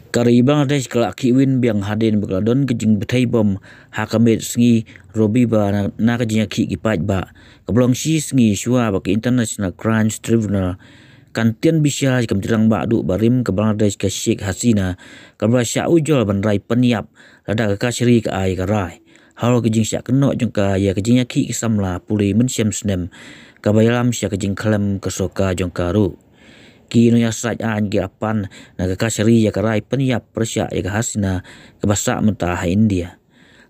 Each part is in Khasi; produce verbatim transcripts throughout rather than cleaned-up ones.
Ka ri Bangladesh ka la khih win biang hadien ba ka la don ka jingbthei bom ha ka miet sngi Robibar na, na ka jingïakhih ki paidbah. Ka ba long shi sngi shuwa ba ka International Crimes Tribunal kan tian bishar ïa ka Myntri Rangbah Duh barim ka Bangladesh ka Sheikh Hasina, ka ba la shah ujor ban rai pynïap lada ka kashari ka ai ka rai. Halor ka jingshah kynnoh jong ka ïa ka jingïakhih ki samla pule mynshem snem, ka ba ïalam sha ka jingkhlem ka sorkar jong ka ruh. Ki nongïasaid aiñ ki la pan na ka kashari ïa ka rai pynïap pyrshah ïa ka Hasina, ka ba sah mynta ha India.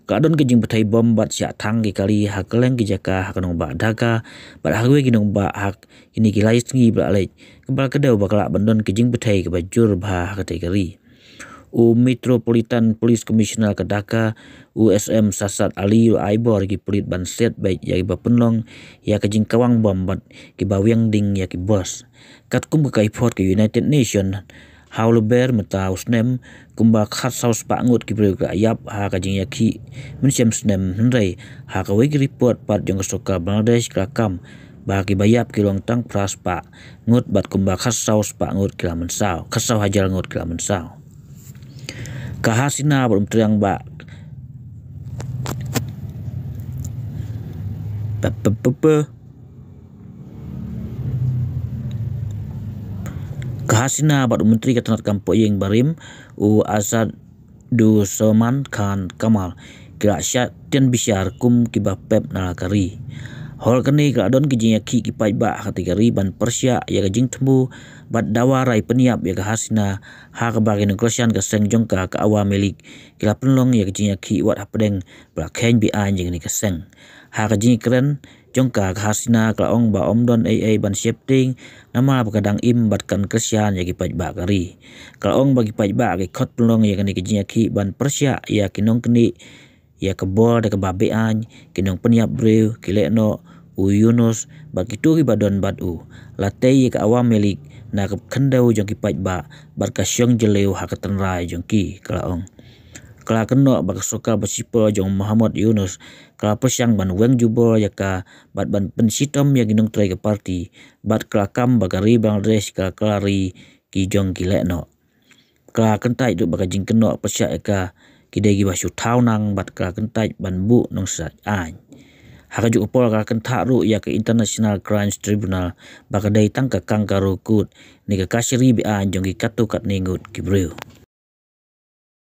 Ka don ka jingbthei bom bad shah thang ki kali ha kylleng ki jaka ha ka nongbah Dhaka bad ha kiwei ki nongbah ha kine ki lai sngi ba la leit, ka ba la kdew ba ka lah ban don ka jingbthei ka ba jur bha ha katei ka ri. U Metropolitan Police Commissioner ka Dhaka, u S M Sasad Ali, u la ai bor ïa ki pulit ban siat beit ïa ki ba pynlong ïa ka jingkawang bom bad ki ba wiang ding ïa ki bos. Katkum ka kaiphod ka United Nations, ha u Lber mynta u snem, kumba khatsaw spah ngut ki briew ki la ïap ha ka jingïakhih mynshem snem, hynrei ha kawei ka report pat jong ka sorkar Bangladesh ka la kam ba ki ba ïap ki long tang phra spah ngut bad kumba khatsaw spah ngut ki la mynsaw, khatsaw hajar ngut ki la mynsaw. Ka Hasina bad u Myntri Rangbah, pe, pe, pe, pe. Ka Hasina bad u Myntri ka tnat kam poh ïing barim, u Azad Dussaman Khan Kamal, ki la shah tian bishar kum ki ba pep na la ka ri. Halor kane ka la don ka jingïakhih ki paidbah ha katei ka ri ban pyrshah ïa ka jingthmu bad dawa rai pynïap ïa ka Hasina, ha kaba ki nongkyrshan ka seng jong ka, ka Awami League, ki la pynlong ïa ka jingïakhih wat hapdeng ba la kheiñ be-aiñ ïa kane ka seng. Ha ka jingkren jong ka, ka Hasina ka la ong ba ym don ei ei ban sheptieng, namar ba ka dang im bad kan kyrshan ïa ki paidbah ka ri. Ka la ong ba ki paidbah ki khot pynlong ïa kane ka jingïakhih ban pyrshah ïa ki nongknieh ïa ka bor da kaba be-aiñ, ki nongpynïap briew, ki lehnoh, u Yunus bad kito ki ba don bad u. La tei ïa ka Awami League na ka khyndew jong ki paidbah bad ka shong jylliew ha ka tynrai jong ki, ka la ong. Ka la kynnoh ba ka sorkar ba shipor jong Muhammad Yunus ka la pyrshang ban weng jubor ïa ka bad ban pynshitom ïa ki nongtrei ka parti, bad ka la kam ba ka ri Bangladesh ka, ka la ri ki jong ki lehnoh. Ka la kyntait ruh ba ka jingkynnoh pyrshah ïa ka ki dei ki ba shu thaw nang bad ka la kyntait ban buh nongshad aiñ. Ha kajuh ka por ka la kyntait ruh ïa ka International Crimes Tribunal ba ka dei tang ka kangaroo court ne ka kashari be-aiñ jong ki katto katne ngut ki briew.